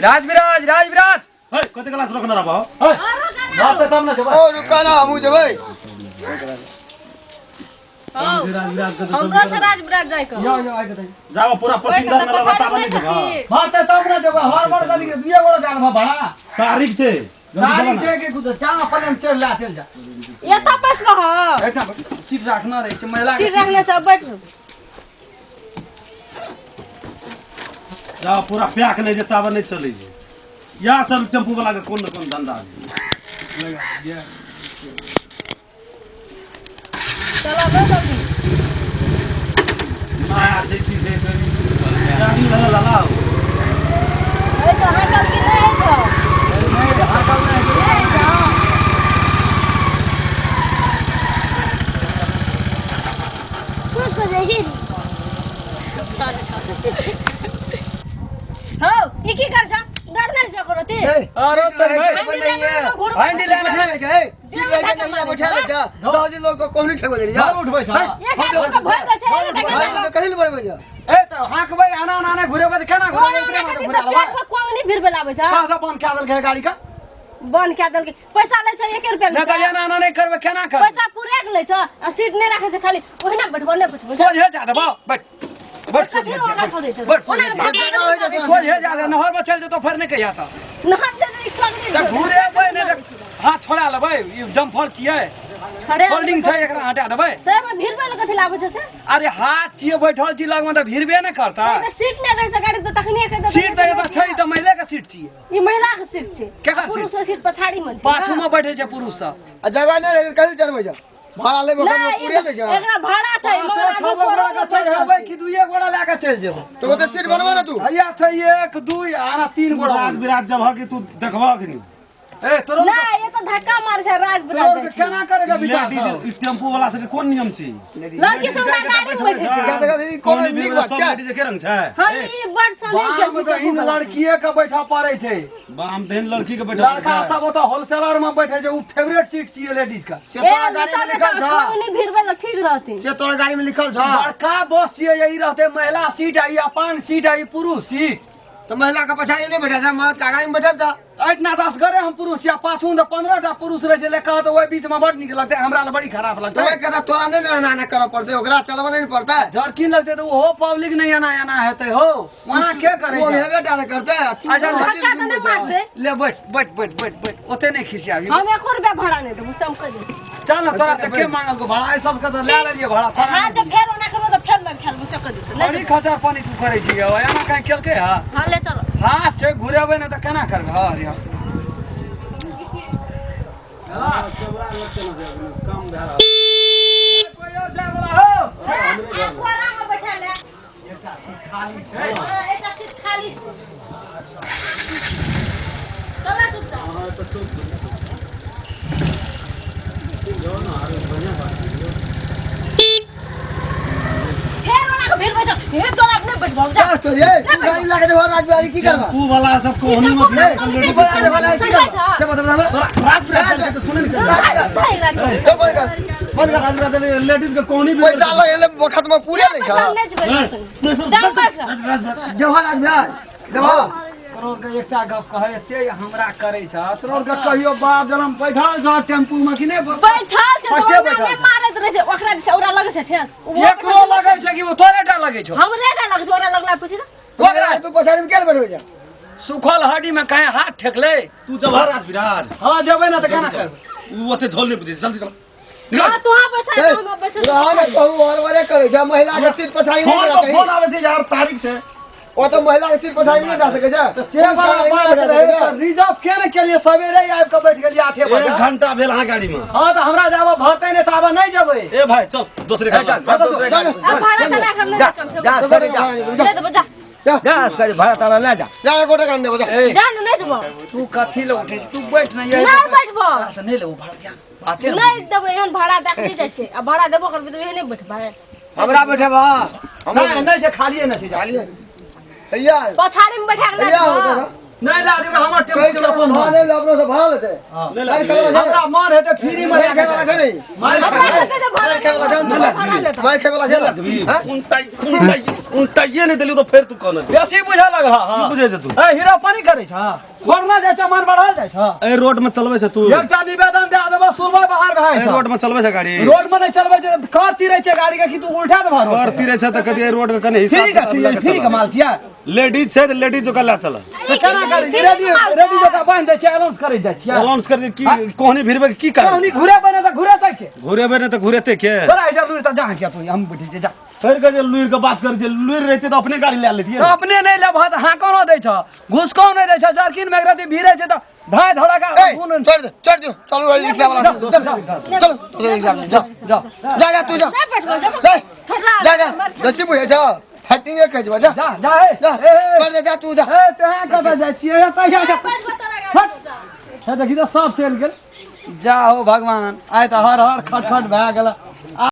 राजविराज राजविराज हे कते गिलास रखने रहबो हे बात तब ना जेबै ओ रुका ना हमहूँ जेबै हमरो से राजविराज जाय के यो यो आइ के जाओ पूरा पसिंदर न लगा ताबे नहीं जेबा भरते तब ना जेबै हर बड़ गली के दुए गोड़ा जान भाड़ा तारीख छै तारीख छै कि कुछ जा अपन चल ला चल जा एतऽ बैसबह एकटा सीट राखना रहै छै महिला के सीट रखने से बैठ जाओ पूरा पैक नहीं जे ताबे नहीं चलै छै या सब टेम्पू वाला के कोन न कोन धंधा छै चलो बस जल्दी माया छै की छै गाड़ी वाला ललाओ अरे छौ हाँकल कि नहि होइ छौ नहि हाँकल नहि नहि होइ छौ हौ ई की कर छौ डर नहि छौ करो ते अरे सीट रहै छै, अपन नहीं है। हैंडल बैठा ले छै, सीट रहै छै, नहीं है, बैठा ले छै। दस दिन लोग को कोहनी ठेको देली जा। घर उठबै छौ एक आदमी के भरि दै छै एना भाई देखै तो कहीं ले बढ़बै जा। ए तऽ हाँकबै एना एना नहि घुरेबै तऽ केना घुरेबै इतने मे तऽ घुरा लेबै पेट पर कोंग नहि भिरबै लाबै छै कहाँ से बंद कए देलकै है गाड़ी का बंद कए देलकै पैसा लै छै एक रुपया लै नहि तऽ छै एना एना नहि करबै केना करबै पैसा पूरे के लै छै आ सीट नहि राखै छै खाली ओहिना बैठबो नहि बैठबो सोझे जा देबो बैठ बैठ कथी सोझे ओना करै छै बैठ ओना सोझे धक्का होइ छै, सोझे जा दे नहर में चलि जेतौ फेर नहि कहिया तऽ नहर दे दे कोंग नहि तऽ घुरेबै नहि तऽ हाथ छोड़ा लेबै ई जम्फर छियै छोड़े होल्डिंग छै एकरा हटा देबै तऽ एहिमे भिरबै लए कथी लाबै छै से अरे हाथ छियै बैठल छी लगमे तऽ भिरबे नहि करता एहिमे सीट नहि रहै छै गाड़ी तऽ तखने के सीट तऽ एतऽ छै तऽ महिले के सीट छियै ई महिला के सीट छै केकर सीट? पुरुष के सीट पछाड़ी में छै पाछू में बैठे छै पुरुष सब आ जगह नहीं रहै छै, कहीं चढ़बै जा। भाड़ा लेबो नहि कभी पूरे ले जा। एकरा भाड़ा छै मगर पाँचो छओ आदमी गोड़ा कोरो के चढ़ेबै कि दुइए गोड़ा लए के चलि जेबै तो ओते सीट बनबा ना तू। हैया छै एक दुइ आना तीन गोड़ा राज बिराज जब कि तू देखबह कि नहीं ए तोरो नहि ये तो धक्का मार छै राज तोरो बिराज के जाइ छै केना करेगा विचार सब? लेडीज टेम्पू वाला सबके कोन नियम छै लड़की सब ना गाड़ी में बैठे छै देखा देखा दीदी, कोन कोन नीक बात सब छै। लेडीज के रंग छै हँ ई बड़ सने गेल बाम छै दहिन लड़किए के बैठऽ पड़ै छै बाम देन लड़की के बैठा लड़का सब ओतऽ होलसेलर में बैठे छै उ फेवरेट सीट छियै लेडीज के से ए तोरा गाड़ी में लिखल छौ। नहीं भिरबै तऽ ठीक रहतै से तोरा गाड़ी में लिखल छौ। बड़का बस छियै ई रहतै महिला सीट आ ई अपन सीट आ ई पुरुष सीट तो महिला के पछाड़ी नहीं बैठा जा, मर्द के गाड़ी में बैठा जा। एहिठिना तऽ असगरे हम पुरुष छियै पाछू तऽ 15 टा पुरुष रहै छै लेकिन तऽ ओहि बीचमे बड़ नीक लगतै हमरा लए बड़ी खराब तो लगतै वही कहता तोरा नहीं ना ना करऽ पड़तै, ओकरा चलबऽ नहीं पड़तै। जर्किन लगतै तऽ ओहो पब्लिक नहि एना एना हेतै हो वहाँ के करै वो छै हेबे टा ने करतै, आ तू अच्छा, हड्डी धक्का तऽ घुमबै नहि छौ। मारतै ले बैठ बैठ बैठ बैठ बैठ ओते नहि खिसियाबी हम एको रुपया भाड़ा नहि देबो से हम कहि देब चल ना तोरा से के मांगल को भाड़ा एहि सबके तऽ लए लेलियै भाड़ा तोरा हँ तऽ फेर ओना करबो तऽ फेर मारि खाय लेबो से कहि दै छै नहि बड़ी खर्चा पानी तू करै छी हो एना कहीं केलकै हँ हँ ले चलो हाथ छै घुरेबै नहि तऽ केना करबै हँ रे हँ कम भए रहल कोइ और जाय वाला हो ए, आ कोरामे बैठा ले एकटा सीट खाली छै हँ, एकटा सीट खाली छै चला चुपचाप फेर ओना के भिरबै छै हे तोरा अपने बैठबौ जा जा चल, ए, तू गाड़ी लाके देबहो राजबिराज की करबा? टेम्पू वाला सब कोहनी में ए, तू गाड़ी वाला की करबा? से बता हमरा। तोरा राज बिराज के सुने नहीं राजबिराज। भाई राज तो बंद कर, बंद कर। राज बिराज लेडीज के कोहनी भी पैसा लग एले वखत में पूरे ले छौ। नहीं जेबै दाम पर जवाहर राजबिराज, जवाहर। तोरो के एकटा गप कहै एते हमरा करै छ तोरो के कहियो बाप जनम बैठल छ टेम्पू में कि नहि बैठल छै फर्स्टे तऽ बैठल ओना नहि छै। मारैत रहै छै ओकरा दिस ओकरा लगै छै ठेस ओहो एकरो लगै छै कि ओ तोरे टा लगै छौ हमरे टा लगै छै ओकरा लगला पुछि तऽ ओकरा तू पछाड़ी में किया बैठबै जा? सुखल हड्डी में कहीं हाथ ठेकले तू जब राज बिराज हाँ जेबै ना तऽ केना करबै उ ओते झोल नहीं बुझे जल्दी चल हाँ तोहाँ पैसा ए, हम पैसा रहा ने कहू और वरे करै छै महिला के सीट पछाड़ी नहीं फोन जा पर सकै फोन आबै छै यार तारीख छै ओ तो महिला के सीट पछाड़ी नहीं जा सकै छै तऽ से वाला पुरुष के गाड़ी बात में बैठा रहै सकै तऽ छै। रिजर्व के ने केलियै सवेरे आबि कऽ बैठ गेलियै 8 बजे एक घंटा भेल अहाँ गाड़ी में हाँ तऽ हमरा जाबऽ भरतै नहि ताबऽ नहि जेबै ए भाई चल दोसरे गाड़ी चल, में। चल, दोसरे गाड़ी में। अब भाड़ा चला कर नहीं जा, कम से जा, तो असगरे जा। गाड़ी नहीं देबो, नहीं देबो जा जा जा, असगरे भाड़ा ताड़ा ले जा। जा जा गोटे गाड़ी देबो जा जा न नहीं देबो तू कथी लए उठै छी तू बैठ ने नहीं बैठबो तोरा से नहि लेबो भाड़ा जा बाते ने नहीं देबो एहन भाड़ा दए के नहीं जाइ छै आ भाड़ा देबो करबै तऽ एहने बैठबै हमरा बैठेबा हमरा नहि नहि छै खालिए नहि छै जा खाली है हैया पछाड़ी में बैठा के ले हैया हो जेबो देखा नहि लए देबै हमर टेम्पू कहै छै छै अपन भाड़ा नहि अपनो से भाड़ा लेतै नहि मारि खाय वाला छै हमरा मन हेतै फ्री मे मारि खाय वाला छै नहीं मारि हमरा सबके जे मारि खाय वाला छै ने भाड़ा लेता मारि खाय वाला छै ने हाँ? उनटाइ उनटाइ उनटाइए नहि देलियौ तऽ फेर तू कहने बेसी बुझऽ लगल हँ बुझै छै तू ए हीरो पानी करै छ कोरोना जाइ छ मन बढ़ल जाइ छ एहि रोड में चलबै छै तू एकटा निवेदन दए देबऽ सुनबै बाहर भए एहि रोड में चलबै छै गाड़ी रोड में नहि चलबै छै कर तीरै छै गाड़ी के कि तू उल्टा देबह रोड कर तीरे छै तऽ कथी एहि रोड के कने हिसाब ठीक किताब छै लऽ के ठीक चलऽ। माल छियै लेडीज छै तऽ लेडीज ओकरा लए चल तऽ केना करै छी रेडी रेडी जकाँ बान्हि दै छियै अनाउंस करै जाइ छियै अनाउंस कर की कोहनी भिड़बै के की कहनी कर घुरेबै नहि तऽ घुरेतै के घुरेबै नहि तऽ घुरेतै के तोरा ऐसा लुरि तऽ जा किया तू हम बैठै छियै जा फेर के जे लुरि के बात करै छै लुरि रहितै तऽ अपने गाड़ी लए लेतियै तऽ अपने नहि लेबह तऽ हाँको नहि दै छ घुसको नहि दै छ जर्किन मे एक रति भिड़ै छै तऽ धाय धड़ाका ए गुण छोड़ दे छोड़ दियो चलू गाड़ी रिक्शा वाला से चल चल दोसर रिक्शा में जा जा जा जा तू जा नहि बैठबो जब ले छोटला जा जा दसी बुझे जा फैटिंग कहै छै जा जा जा हे जा ए, ए, छोड़ दे जा तू जा ए तें कतऽ जाइ छियै एतऽ जा जा बैठबो तोरा गाड़ी हट में जा। हे देखी तऽ सब चलि गेल जा हो भगवान आइ तऽ हर हर खट खट भए गेल।